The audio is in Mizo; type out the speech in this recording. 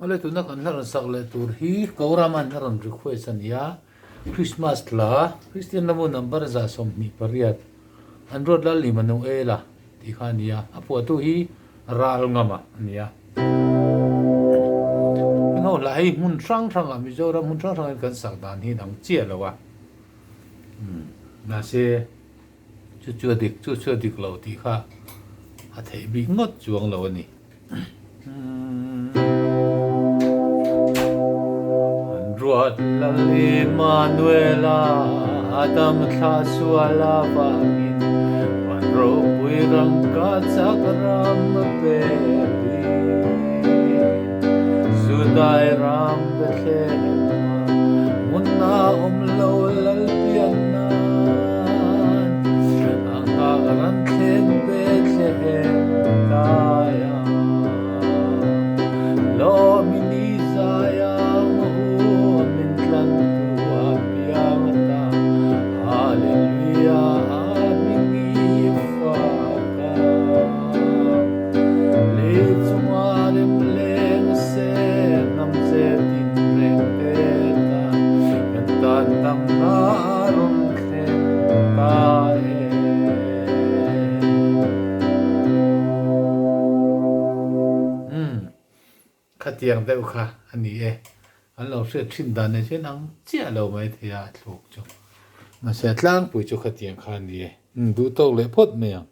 Awle tuna kan hla rawn sak leh tur hi Koraman a rawn request a ni a, Christmas hla Kristian lamu number 28 an ruat lal ni Manuela tih kha a ni a, a phuahtu hi Ral Ngama a ni a. Heng ho hla hi hmun hrang hrangah Mizoram hmun hrang hrangin kan sak dan hi dang chiah lo a, mahse chu chu a dik chu chu a dik lo tih kha a theih bik ngawt chuang lo a ni. An ruat lal Immanuela Adam thla sual avangin Van ropui rangka chak ram perin Judai ram Bethlehem-ah hmunna awm lo lal pian nan A nghah ran thleng Bethlehem taia Lawmin i zai ang u min tlan tu a piang ata Hallelujah a hming i fak a Lei chunga rem leng se hnam che tin reng te ta Kan tan tamna a rawn thleng ta e. Umm, khatiang deuh kha a ni e. An lo hriat thin dan nen chuan ang chiah lo mai thei a, a thluk chu. Mahse a tlangpui chu khatiang kha a ni e. Umm, duh tawk leh phawt mai ang.